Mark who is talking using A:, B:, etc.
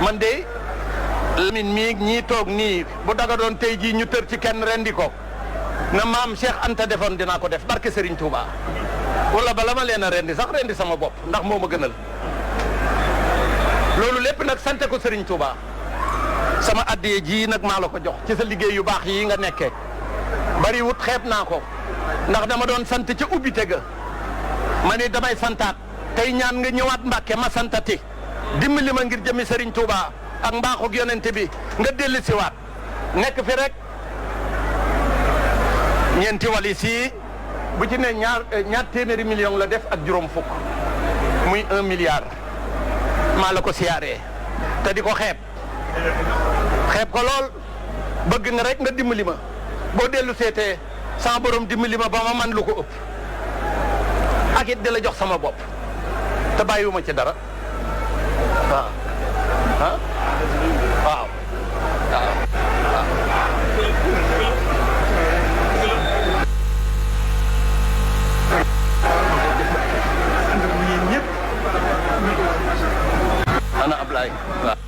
A: man de Lamine mii ñii toog nii bu daga doon tey jii ñu tër ci kenn rendi ko na maam Cheikh Anta defoon dinaa ko def barke Serigne Touba wala bala ma leen a rendi sax rendi sama bopp ndax moo ma gënal loolu lépp nag sante ko Serigne Touba sama addiye ji nag maa la ko jox ci sa liggéey yu baax yi nga nekkee bari wut xeeb naa ko ndax dama doon sant ca ubbite ga ma ni damay santaat tey ñaan nga ñëwaat Mbàkke ma santati dimbali ma ngir jëmi Serigne Touba ak mbaaxug yonente bi nga dellu si waat nekk fi rek ñeenti walis yi bu ci ne ñaar téeméeri million la def ak juróom fukk muy 1 milliard maa la ko siyaaree te di ko xeeb ko lool bëgg nga rek nga dimbali ma boo dellu seetee sama borom dimbali ma ba ma man lu ko ëpp ak it di la jox sama bopp te bàyyiwuma ci dara waaw ah waaw waaw ana Ablaye waaw